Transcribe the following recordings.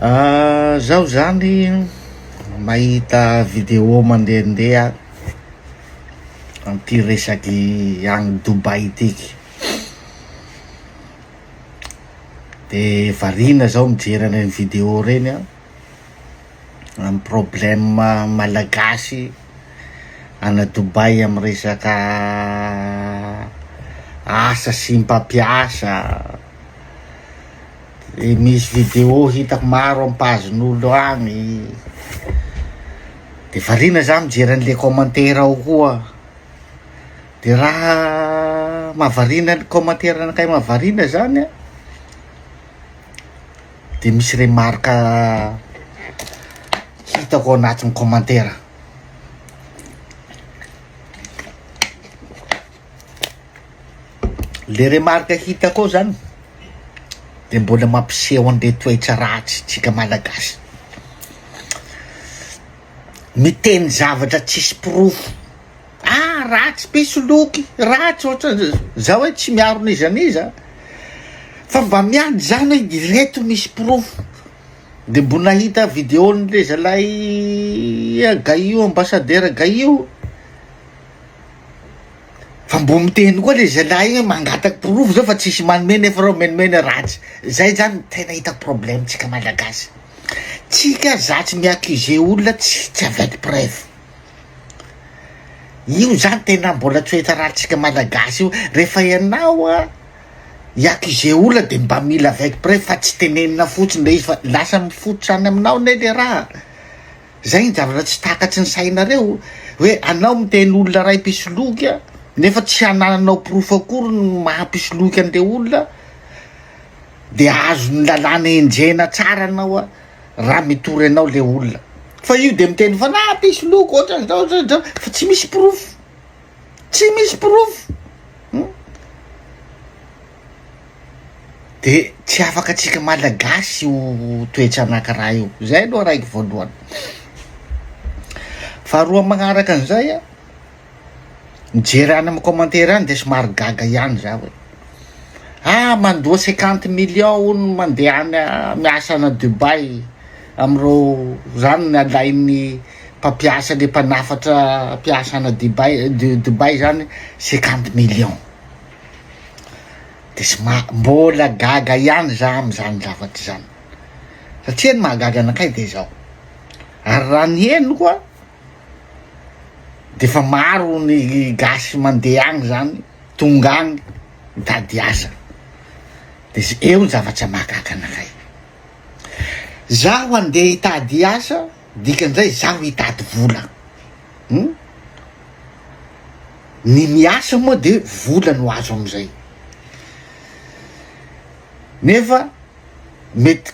Zaho zany mahita video mandehandeha amty resaky agny Dubaï tiky, de variana zaho mijery an'ireny video reny an, amy problème malagasy any Dubaï amy resaka asa sy mpampiasa. De misy video hitako maro amy pazin'olo agny, de variana zah mijery anle commentaire ao koa, de raha mahavariana ny commentaire anakahy mahavariana zany an, de misy remarque hitako ao anatin'ny commentaire. Le remarque hitako ao zany de mbola mampiseho anle toetra ratsy tsika malagasy, miteny zavatra tsisy porofo, ah ratsy mpisoloky, ratsy ohatran- za hoe tsy miaro n'iza n'iza fa mba miandry zany hoe ireto misy porofo, de mbo nahita video-n'le zalahy Gaio ambassadeur Gaio. Fa mbo miteny koa le zalahy igny hoe mangataky porofo zao fa tsisy manome nefa reo minomena ratsy, zay zany tena hitako problème tsika malagasy, tsika zatsy mi-accuser olona tsy tsy avec preuve, io zany tena mbola toetra ratsika malagasy io, rehefa ianao a hi-accuser olona de mba mila avec preuve fa tsy tenenina fotsiny le izy fa lasa mifototra any aminao anie le raha. Zay ny zavatra tsy takatry ny sainareo hoe anao miteny olona ray mpisoloky a nefa tsy anananao porofo akory ny maha mpisoloky an'le olona de azon'ny lalàna enjehina tsara anao a raha mitory anao le olona fa io de miteny fa na mpisoloky ohatran'izao ohatran'izao fa tsy misy porofo tsy misy porofo. De tsy afaka antsika malagasy io toetra anakiray io, zay aloha raiky voalohany, faharoa magnaraka an'izay a, mijery any amy commentaire any de somary gaga ihany za hoe ah mandoa cinquante millions hono mandeha any miasa any Dubaï amreo zany ny alain'ny mpampiasa le mpanafatra mpiasa any Dubaï Dubaï zany cinquante millions. De somary mbola gaga ihany za am'zany zavatra zany, satria ny mahagaga anakay de zao, ary raha ny henoko a, de fa maro ny gasy mandeha agny zany tonga agny mitady asa, de z- eo ny zavatra mahagaga anakay, zaho andeha hitady asa dikan'izay zaho hitady vola, hum. Ny miasa moa de vola no azo amizay, nefa mety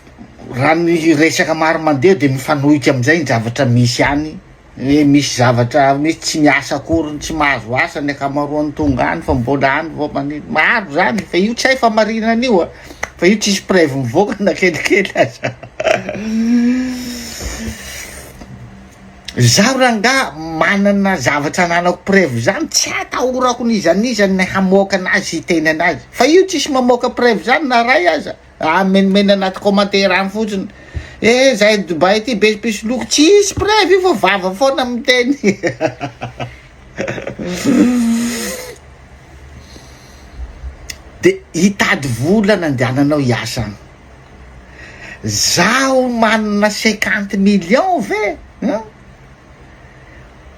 raha ny resaka maro mandeha de mifanohitra amizay ny zavatra misy any hoe misy zavatra misy tsy miasa akory tsy mahazo asa ny akamaroany tonga any fa mbola any vao manino, maro zany fa io tsy hay fa marina an'io a, fa io tsisy preuve mivoaka na kelikely aza. Zaho rangaha manana zavatra ananako preuve zany tsy atahorako n'iza n'iza ny hamoaka anazy hiteny anazy fa io tsisy mamoaka preuve zany na ray aza ah mimenimeny anaty commentaire any fotsiny eh zahay Dubaï ty be mpisoloky tsisy preuve io fa vava foana miteny de hitady vola nandehananao hiasa any. Zaho manana cinquante millions ve hein?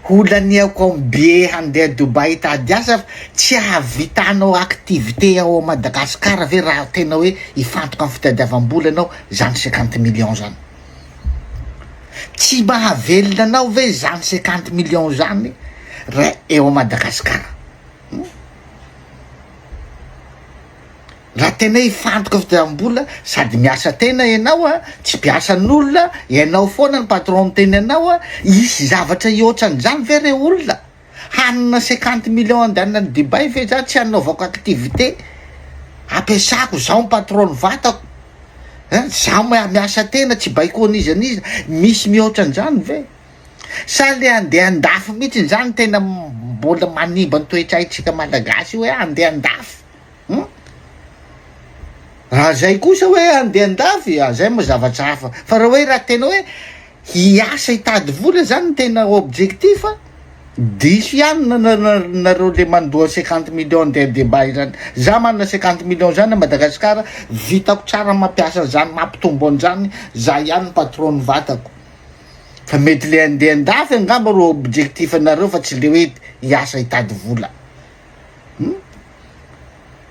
Ho laniako am billet handeha Dubaï hitady asa fa tsy ahavitanao activité ao Madagascar ve raha tena hoe hifantoka am fitadiavam-bola ianao zany cinquante millions zany? Tsy mahavelona anao ve zany cinquante millions zany raha eo Madagascar? Raha tena hifantoka fitiavam-bola sady miasa tena ianao a, tsy mpiasan'olona, ianao foana ny patron miteny anao a, hisy zavatra hihoatra an'izany ve re olona? Hanana cinquante millions andehanana any Dubaï ve za tsy hanaovako activité ampiasako, zaho ny patron ny vatako ein, zaho miasa tena tsy baikoan'iza n'iza, misy mihoatra an'izany ve? Sa le andeha andafy mihitsy zany tena mbola manimba ny toe-tsaintsika malagasy io hoe andeha andafy? Hum? Raha zay kosa hoe andeha andafy, ah zay moa zavatra hafa, fa raha hoe raha tena hoe hiasa hitady vola zany ny tena objectif, diso ihany nareo le mandoa 50 millions andeha Dubaï zany, za manana 50 millions zany a Madagascar, vitako tsara mampiasa an'zany, mampitombo an'zany, za ihany ny patron ny vatako, fa mety le andeha andafy angamba ro objectif nareo fa tsy le hoe hiasa hitady vola. Hum!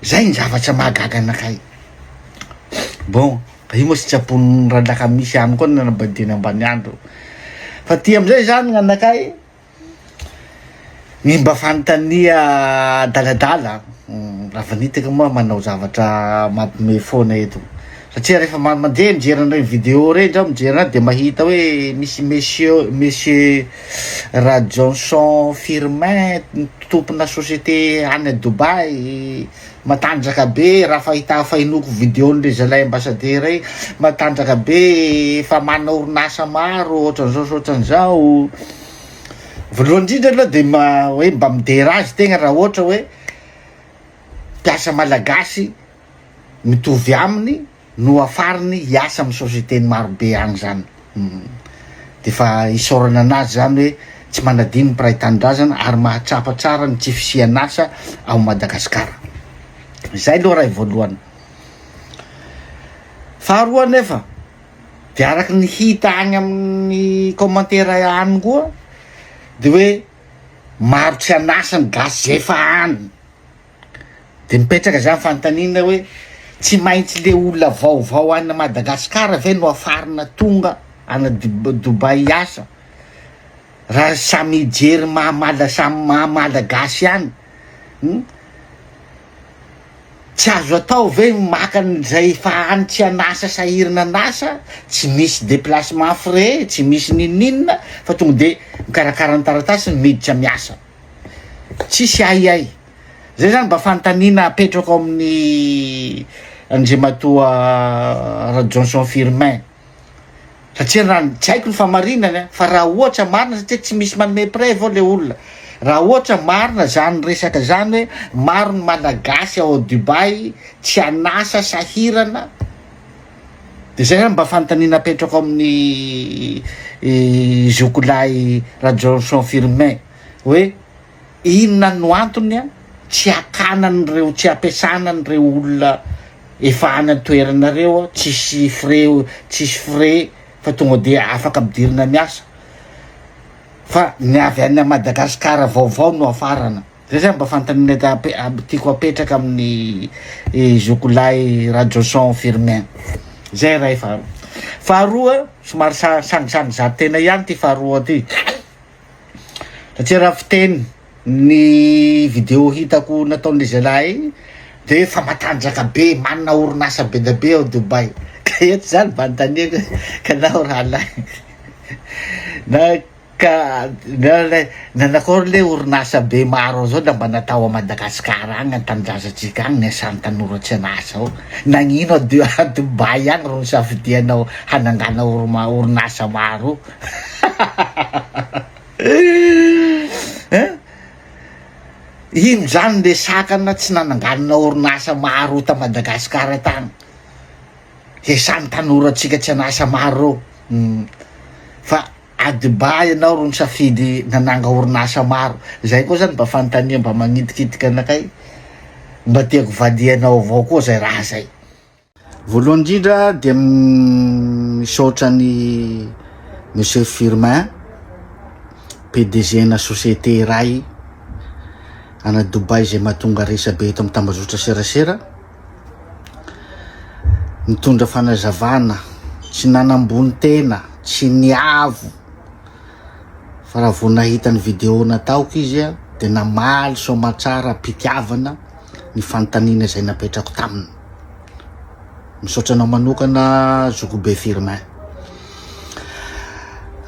Zay ny zavatra mahagaga anakay. Bon, io moa sitrapon'ny ralakamisy ihany koa ny nanambadiany ambaniandro. Fa ty amizay zany gn'anakay, ny mba fanontania adaladala, Ravanitaka moa manao zavatra mampime foana eto. Satria rehefa mandeha mijery an'ireny video reny zaho mijery anazy de mahita hoe misy monsieur monsieur Rajohnson Firmin tompona société any Dubaï matanjaka be raha fahita fahenoako video-n'le zalahy ambassadeur iny matanjaka be efa manana orinasa maro ohatran'izao sy ohatran'izao. Voalohany indrindra aloha de ma- hoe mba midera azy tegna raha ohatra hoe mpiasa malagasy mitovy aminy no afariny hiasa amin'ny société-ny marobe agny zany, de fa isaorana anazy zany hoe tsy manadino ny mpiray tanindrazana ary mahatsapa tsara ny tsy fisian'asa ao Madagasikara, zay aloha ray voalohany. Faharoa anefa de araky ny hita agny amin'ny commentaire any koa de hoe maro tsy an'asa ny gasy zay efa any. De mipetraka zany fanontaniana hoe tsy maintsy le olona vaovao any Madagascar ve no afarina tonga any Dubaï hiasa? Raha samy hijery maha mala samy maha malagasy ihany hum tsy azo atao ve ny maka an'izay efa any tsy an'asa sahirana an'asa, tsy misy déplacement frais, tsy misy n'inon'inona fa tonga de mikarakara ny taratasiny miditra miasa. Tsisy ahiahy. Zay zany mba fanontaniana apetrako amin'ny Andriamatoa Rajohnson Firmin. Satria raha ny tsy haiko ny famarinany an, fa raha ohatra marina satria tsy misy manome preuve ao le olona. Raha ohatra marina zany resaka zany hoe maro ny Malagasy ao Dubaï tsy an'asa sahirana, de zay zany mba fanontaniana apetrako amin'ny zokolahy Rajohnson Firmin hoe Inona no antony tsy hakana an'ireo, tsy ampiasana an'ireo olona efa any an-toerana ireo, tsisy frais, tsisy frais fa tonga dia afaka ampidirina miasa, fa ny avy any Madagascar vaovao no afarana? Zay zany mba fanontaniana tiako apetraka amin'ny zokolahy Rajoson Firmin. Zay ray faharoa. Faharoa, somary sangisangy za tena ihany ty faharoa ty. Satria raha fiteny ny video hitako nataon'le zalahy iny de efa matanjaka be, manana orinasa be da be ao Dubaï, ka eto zany mba anontaniako hoe ka nao rahalahy na ka na le nanakôry le orinasa be maro ao zao la mba natao a Madagasikara agny an-tanindrazantsika agny niasan'ny tanora tsy an'asa ao, nagnino a Du- a Dubaï agny ro nisafidianao hanangana orima- orinasa maro? Hein? Ino zany le sakana tsy nananganana orinasa maro ta Madagasikara tany? Esan'ny tanorantsika tsy an'asa maro reo. Fa a Dubaï ianao ro nisafidy nananga orinasa maro. Zay koa zany mba fanontania mba magnitikitika anakay, mba tiako valianao avao koa zay raha zay. Voalohany indrindra dia misaotra an'i Monsieur Firmin, PDG-na société iray any Dubaï izay mahatonga resabe eto amin'ny tambazotra serasera, nitondra fanazavana, tsy nanambony tena, tsy niavo fa raha vao nahita ny vidéo nataoko izy dia namaly soamantsara am-pitiavana ny fanontaniana izay napetrako taminy. Misaotra anao manokana Zokibe Firmin.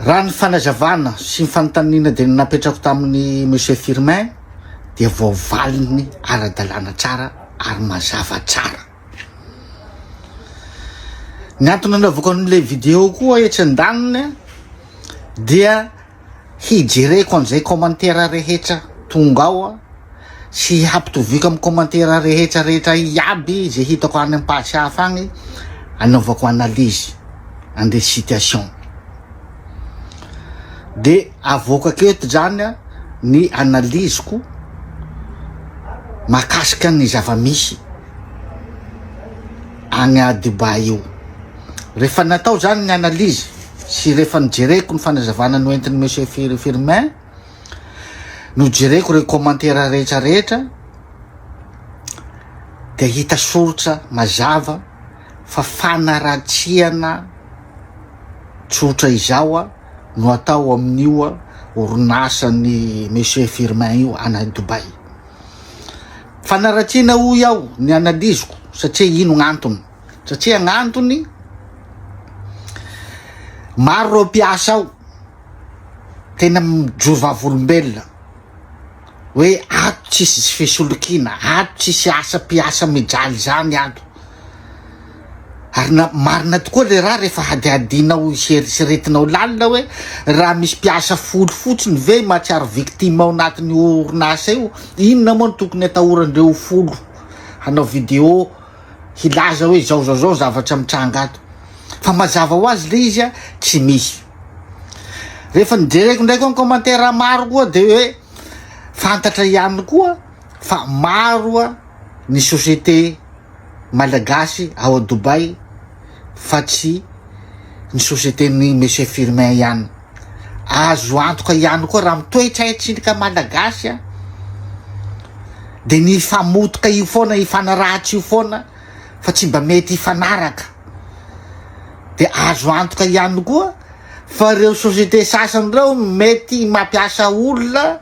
Raha ny fanazavana sy ny fanontaniana dia napetrako tamin'ny Monsieur Firmin dia voavaliny ara-dalàna tsara ary mazava tsara. Ny antony nanaovako an'ilay vidéo koa etsy andaniny dia hijereko an'izay commentaire rehetra tonga ao. sy hampitoviako amin'ny commentaire rehetra rehetra iaby ze hitako any am page hafa agny anaovako analyse anle situation. De avoakako eto zany a ny analyse-ko mahakasika ny zava-misy agny a Dubaï io. Rehefa natao zany ny analyse sy rehefa nojereko ny fanazavana noentin'i monsieur Firmin, nojereko reo commentaire rehetra rehetra de hita soritra mazava fa fanaratsiana tsotra izao no atao amin'io orinasan'i monsieur Firmin io any Dubaï. Fanaratsiana hoy aho ny analyse-ko satria ino gn'antony? Satria gn'antony maro reo mpiasa ao tena mijoro vavolombelona hoe ato tsisy fisolokiana, ato tsisy asa mpiasa mijaly zany ato. Ary na marina tokoa le raha rehefa hadihadianao sy eritreretinao lalina hoe raha misy mpiasa folo fotsiny ve mahatsiaro victime ao anatin'io orinasa io, inona moa no tokony atahorandreo folo hanao video hilaza hoe zao zao zao zavatra mitranga ato. Fa mazava ho azy le izy a tsy misy. Rehefa nijereko ndray koa ny commentaire maro koa de hoe fantatra ihany koa fa maro ny société malagasy ao a Dubaï fa tsy ny société ny monsieur Firmin ihany. Azo antoka ihany koa raha mitoetra haintsika malagasy a de ny hifamotoka io foana, hifanaratsy io foana fa tsy mba mety hifanaraka. De azo antoka ihany koa fa reo société sasany reo mety mampiasa olona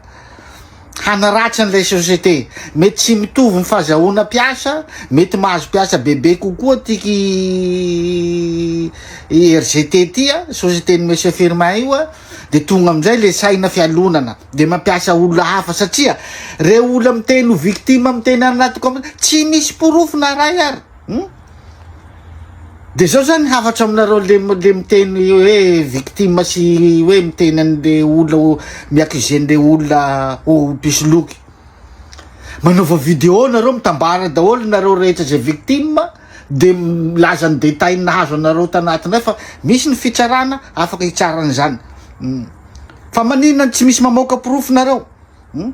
hanaratsy an'ilay société. Mety tsy mitovy ny fahazahoana mpiasa, mety mahazo mpiasa bebe kokoa tiky RGT ty a, société ny monsieur Firmin io a, de tonga amizay le saina fialonana, de mampiasa olona hafa satria reo olona miteny ho victime miteny anaty comment tsy misy porofo na ray ary. Hum? De zao zany hafatra aminareo le le miteny hoe victime sy hoe miteny an'le olona ho mi-accuser an'le olona ho mpisoloky. Manaova vidéo nareo mitambara daholo nareo rehetra zay victime de milaza ny détail nahazo anareo tanatinay fa misy ny fitsarana afaka hitsara an'izany. Fa maninona tsy misy mamoaka porofo nareo? Hum?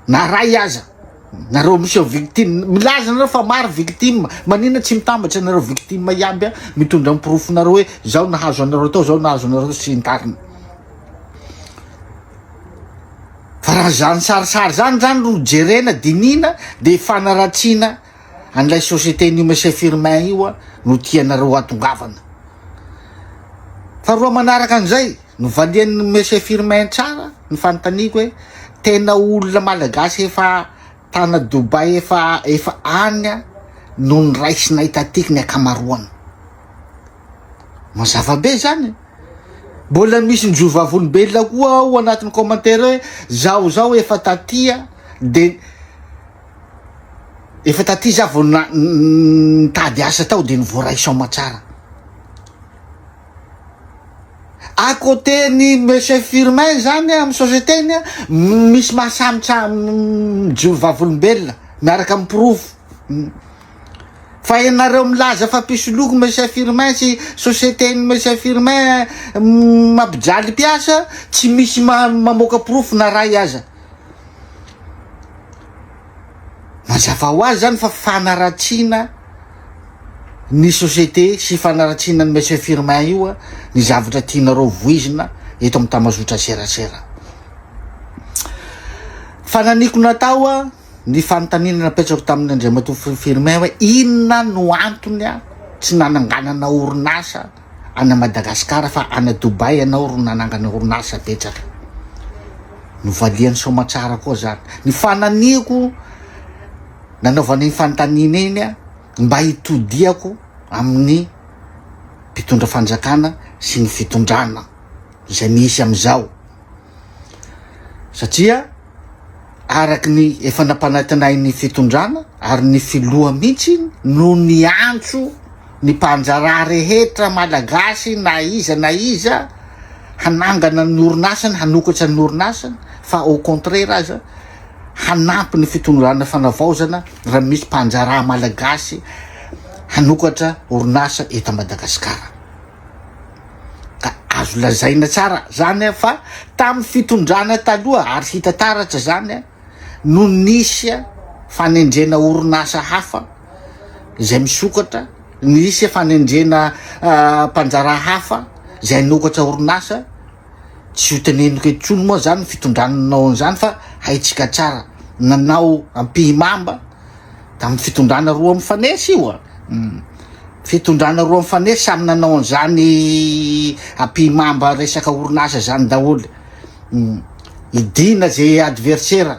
Na ray aza nareo misy eo victime milaza nareo fa maro victime maninona tsy mitambatra nareo victime iaby a mitondra ny porofonareo hoe zaho nahazo anareo tao zaho nahazo anareo tao sy ny tariny fa raha zany sarisary zany zany ro jerena dinina de fanaratsiana an'ilay société ny monsieur Firmin io a no tianareo atongavana faharoa manaraka an'izay Novalian'i Monsieur Firmin tsara ny fanontaniako hoe tena olona malagasy efa tana Dubaï efa efa any no noraisinay taty ny ankamaroany. Mazava be zany. Mbola misy mijoro vavolombelona koa ao anatin'ny commentaire hoe zaho zao efa taty de efa taty za vao nitady asa tao de nivoaray soamatsara. À côté ny monsieur Firmin zany amin'ny société-ny misy mahasamitra mijoro vavolombelona miaraka amin'ny porofo. Fa ianareo milaza fa mpisoloky monsieur Firmin sy société-n'ny monsieur Firmin mampijaly mpiasa tsy misy mamoaka porofo na ray aza. Mazava ho azy zany fa fanaratsiana ny société sy fanaratsiana ny monsieur Firmin io a ny zavatra tianareo voizina eto amin'ny tambazotra serasera. Fananiko natao a ny fanontaniana napetrako tamin'ny Andriamatoa Firmin hoe inona no antony a tsy nananganana orinasa any Madagascar fa any Dubaï ianao ro nanangana orinasa betsaka. Novalian'i Soamatsara koa zany. Ny fananiko nanaovana iny fanontaniana iny a mba hitodiako amin'ny mpitondra fanjakana sy ny fitondrana izay misy amizao. Satria araky ny efa nampanantenain'ny fitondrana ary ny filoha mihitsy no niantso ny mpandraharaha rehetra malagasy na iza na iza hanangana ny orinasany, hanokatra ny orinasany fa au contraire aza. hanampy ny fitondrana fanavaozana raha misy mpandraharaha malagasy hanokatra orinasa eto Madagasikara. Ka azo lazaina tsara zany fa tamin'ny fitondrana taloha ary hita taratra zany no nisy fanendrena orinasa hafa izay misokatra, nisy fanendrena mpandraharaha hafa izay hanokatra orinasa, tsy ho teneniko eto intsony moa zany ny fitondrana nanao an'izany fa haintsika tsara, nanao ampihimamba tamin'ny fitondrana roa mifanesy io a, fitondrana roa mifanesy samy nanao an'izany ampihimamba resaka orinasa zany daholo, idina ze adversaire,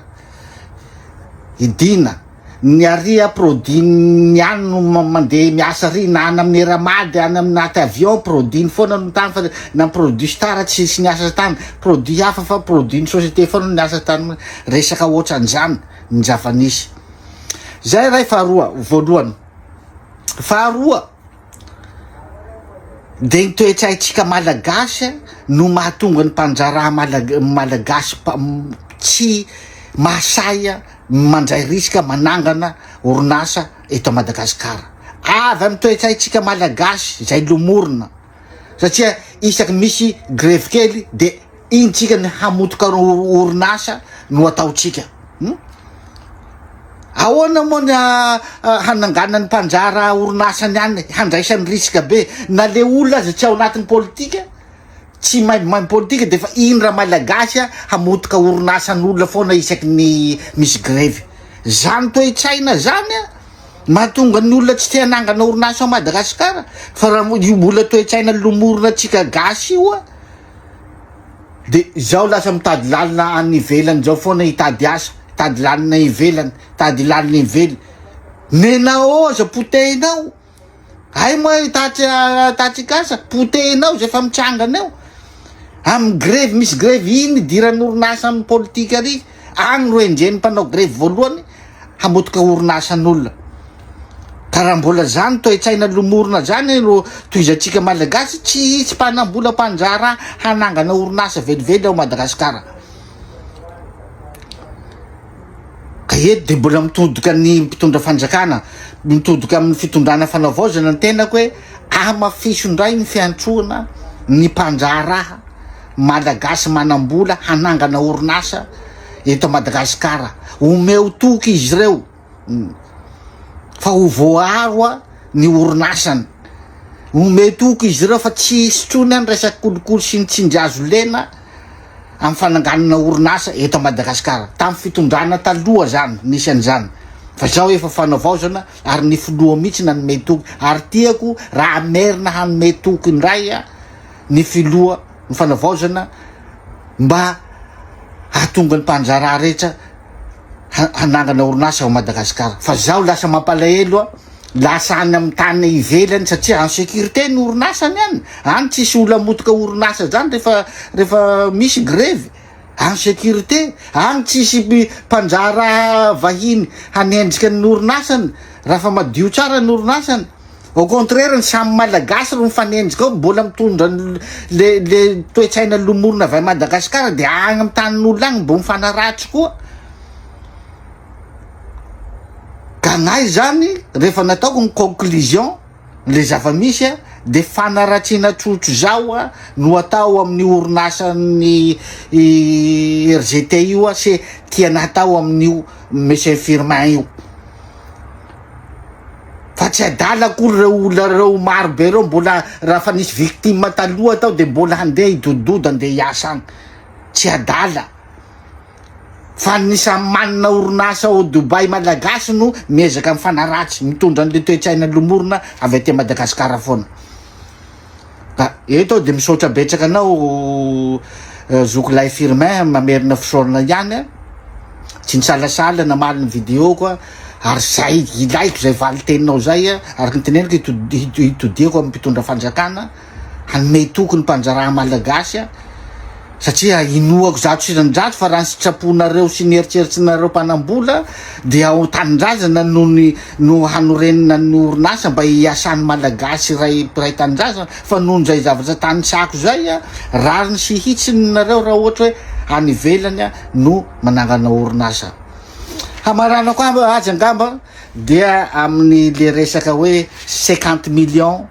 idina. Ny ary a produit ny any no mandeha miasa ary na any amin'ny Air Mad any anaty avion produit ny foana no tany fa na produit star tsy tsy niasa tany produit hafa fa produit ny société foana no niasa tany resaka ohatran'izany ny zava-nisy zay ray faharoa voalohany faharoa De ny toe-tsaintsika malagasy no mahatonga ny mpandraharaha malag- malagasy tsy mahasahy mandray risque manangana orinasa eto Madagasikara. Avy amin'ny toe-tsaintsika malagasy izay lomorina satria isaky misy grevy kely de iny tsika ny hamotika orinasa no ataontsika. Hum? Ahoana moa ny hananganan'ny mpanjara orinasany any handraisany risque be na le olona aza tsy ao anatin'ny politika tsy maimbomaimbo politika de efa iny ramalagasy hamotika orinasan'olona foana isaky ny misy grevy. Zany toe-tsaina zany a mahatonga ny olona tsy te hanangana orinasa ao Madagasikara fa raha io mbola toe-tsaina lomorina antsika gasy io a De zao lasa mitady lalina any ivelany zao foana hitady asa, hitady lalina ivelany, hitady lalina ivelany. Nenao aza potehinao. Hay moa hitatsy hitatsy kasa, potehinao zay efa mitsangana eo. Amin'ny grevy misy grevy iny idiran'ny orinasa amin'ny politika ary any ro enjehin'ny mpanao grevy voalohany hamotika orinasan'olona. Ka raha mbola zany toe-tsaina lomorona zany no tohizantsika Malagasy, tsy hisy mpanambola mpandraharaha hanangana orinasa velively ao Madagasikara. Ka eto dia mbola mitodika ny mpitondra fanjakana, mitodika amin'ny fitondrana fanavaozana ny tenako hoe amafiso indray ny fiantsoana ny mpandraharaha Malagasy manambola hanangana orinasa eto Madagasikara. Omeo toky izy ireo fa ho voaaro ny orinasany. Omeo toky izy ireo fa tsy hisy intsony ny resaka kolikoly sy ny tsindry hazo lena amin'ny fananganana orinasa eto Madagasikara. Tamin'ny fitondrana taloha zany nisy an'izany fa zao efa fanavaozana ary ny filoha mihitsy nanome toky ary tiako raha hamerina hanome toky indray ny filoha ny fanavaozana mba hahatonga ny mpandraharaha rehetra hanangana orinasa ao Madagasikara fa zaho lasa mampalahelo a lasa any amin'ny tany ivelany satria en sécurité ny orinasany any any tsisy olona hamotika orinasa zany rehefa rehefa misy grevy en sécurité any tsisy mpandraharaha vahiny hanendrika ny orinasany raha fa madio tsara ny orinasany Au contraire ny samy malagasy ro mifanenjika ao mbola mitondra le le toetsaina lomorona avy any Madagascar de agny amy tanin'olona agny mbo mifanaratsy koa. Ka gn'ahy zany rehefa nataoko ny conclusion le zava-misy a de fanaratsiana tsotro zao a no atao amin'io orinasan'ny RGT io a se tiana hatao amin'io Monsieur Firmin io. Fa tsy adala akory reo olona reo maro be reo mbola raha fa nisy victime taloha tao de mbola handeha hidodododo handeha hiasa agny. Tsy adala. Fa ny samy manana orinasa ao Dubaï malagasy no miezaka mifanaratsy, mitondra an'le toe-tsaina lomorona avy aty Madagasikara foana. Ka eto aho de misaotra betsaka anao zoky lahy Firmin mamerina fisaorana ihany a, tsy nisalasala namaly ny video-ko a, ary zay ilaiko zay valin-teninao zay a, araka ny teneniko hitodiako amin'ny mpitondra fanjakana hanome toky ny mpandraharaha malagasy a, Satria inoako 100% fa raha ny sitraponareo sy ny eritreritrinareo mpanambola dia ao tanindrazana no ny no hanorenana ny orinasa mba hiasan'ny malagasy iray mpiray tanindrazana fa noho izay zavatra tanisako izay a, rariny sy hitsiny nareo raha ohatra hoe any ivelany no manangana orinasa. Hamaranako azy angamba dia amin'ny le resaka hoe 50 millions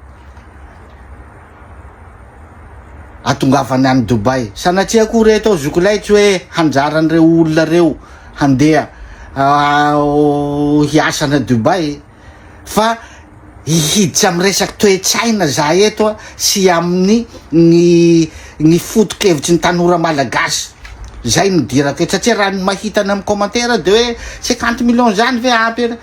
atongavany any Dubaï. Sanatria akory eto aho zoky tsy hoe hanjaran'ireo olona reo handeha hiasa any Dubaï fa hihiditra amin'ny resaky toe-tsaina za eto a sy amin'ny ny ny foto-kevitry ny tanora malagasy. Zay no idirako eto satria raha ny mahita any amin'ny commentaire de hoe 50 millions zany ve ampy ana?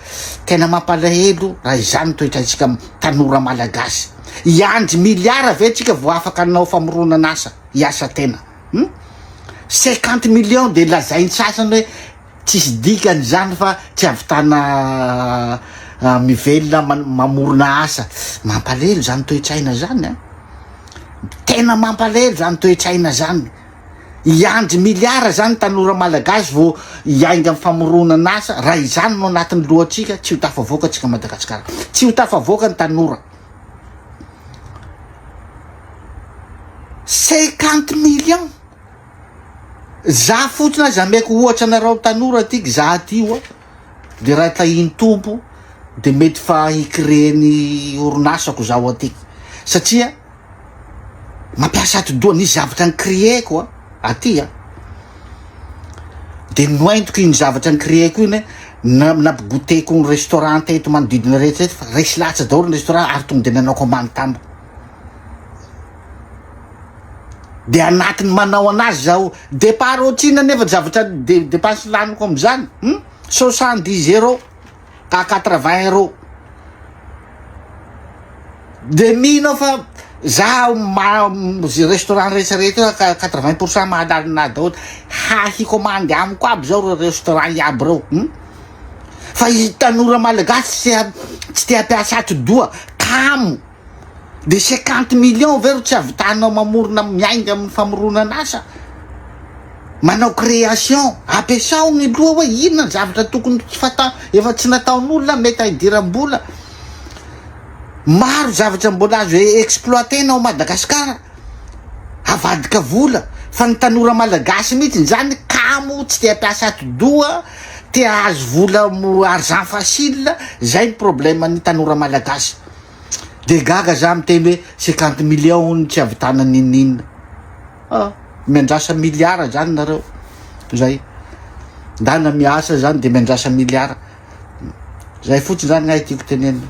Tena mampalahelo raha izany ny toetrantsika tanora malagasy. Hiandry milliard ve tsika vao afaka hanao famoronana asa, hiasa tena? Hum? 50 millions de lazain'ny sasany hoe tsisy dikany zany fa tsy ahavitana mivelona mamorona asa. Mampalahelo zany toe-tsaina zany an! Tena mampalahelo zany toe-tsaina zany. Hiandry milliard zany tanora malagasy vao hiainga amin'ny famoronana asa, raha izany no anatin'ny lohantsika tsy ho tafavoaka tsika Madagasikara. Tsy ho tafavoaka ny tanora. 50 millions! Za fotsiny aza ameko ohatra anareo tanora aty za aty oa de raha tahin'ny Tompo de mety fa hi-créer ny orinasako zaho aty satria mampiasa atidoha nisy zavatra ni-créer-ko a aty a de noentiko iny zavatra ni-créer-ko iny na nampigoteko ny restaurant teto manodidina rehetra rehetra fa resy latsa daholo ny restaurant ary tonga de nanao commande tamiko. De anatiny manao anazy zaho départ ohatrinona nefa zavatra de dépense laniko amizany hum 70 euros à 80 euros de mino aho fa za ma ze restaurant rehetra rehetra io 80 pourcent mahalala anahy daholo ha hikomandy amiko aby zao reo restaurant iaby reo hum fa i tanora malagasy tsy te hampiasa atidoha kamo. De 50 millions ve ro tsy avitanao mamorona miainga amin'ny famoronana asa? Manao création, ampiasao ny loha hoe inona ny zavatra tokony tsy fata efa tsy nataon'olona mety ahidiram-bola. Maro zavatra mbola azo exploiter-na ao Madagasikara, avadika vola, fa ny tanora malagasy mihitsy zany kamo tsy te hampiasa atidoha, te hahazo vola argent facile, zay ny problème ny tanora malagasy. De gaga za miteny hoe 50 millions hono tsy ahavitana n'inon'inona. Ah, miandrasa milliard zany nareo. Zay. Ndana miasa zany de miandrasa milliard. Zay fotsiny zany gnahy tiako tenenina.